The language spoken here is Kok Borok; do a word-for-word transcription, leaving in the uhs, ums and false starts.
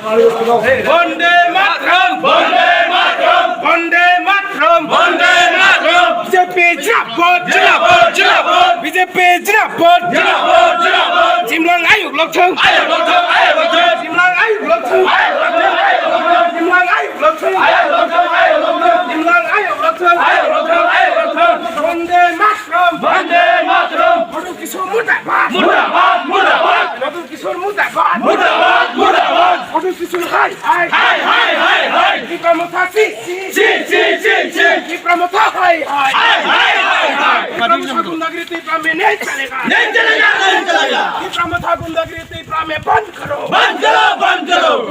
Vande Mataram! Vande Mataram! Vande Mataram! Vande Mataram! B J P zindabad! Zindabad! Zindabad! B J P zindabad! Zindabad! Zindabad! Chimlang ayuk lokthung! Ayuk lokthung! Ayuk lokthung! Chimlang ayuk lokthung! Ayuk lokthung! Ayuk lokthung! Chimlang ayuk lokthung! Ayuk lokthung! Ayuk lokthung! Chimlang ayuk lokthung! Ayuk lokthung! Ayuk lokthung! Vande Mataram! Vande Mataram! Madhu Kishore murdabad! Murdabad! Murdabad! Madhu Kishore murdabad! Murdabad! Murdabad! Madhu Kishore hai hai! Hai hai hai hai! Tipra Motha chi chi! Chi chi chi chi! Tipra Motha hai hai! Hai hai hai hai! Tipra Motha gundagiri Tipra mein nahi chalega! Nahi chalega! Nahi chalega! Tipra Motha gundagiri Tipra mein bandh karo! Bandh karo! Bandh karo!